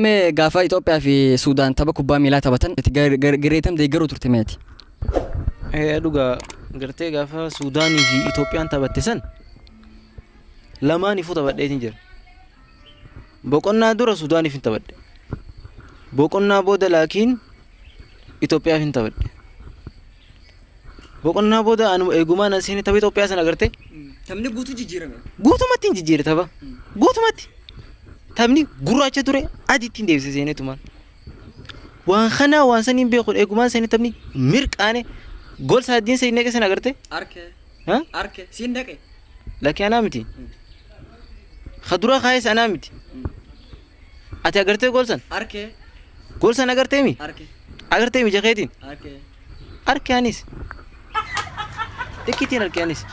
Mee gaafa Itoophiyaa fi Suudaan tapha kubbaa miilaa taphatan garee tam deeggaruu turte meeti? Dhugaa gartee gaafa Suudaanii fi Itoophiyaan taphatte san lamaaniifuu taphadheetiin jira. Boqonnaa dura Suudaaniif hin taphadhe. Boqonnaa booda laakiin Itoophiyaaf hin taphadhe. Boqonnaa booda anu eegumaan an seene tapha Itoophiyaa sana agartee Taphni guutuu jijjiirame. Guutumatti hin jijjiire tapha. Guutumatti. Taphni gurraacha ture adiitti hin deebise seenetumaan. Waan kanaa waan saniin beeku eegumaan seene taphni mirqaane gol saaddiin seenee neqe sana agartee. Arke. Ha? Arke. Siin dhaqe. Lakkii anaa miti. Ka dura kaayes anaa miti. Ati agartee gool san? Arke. Gool san agartee mi? Arke. Agartee mi jakeetiin? Arke. Arke anis. Xiqqittiin arke anis.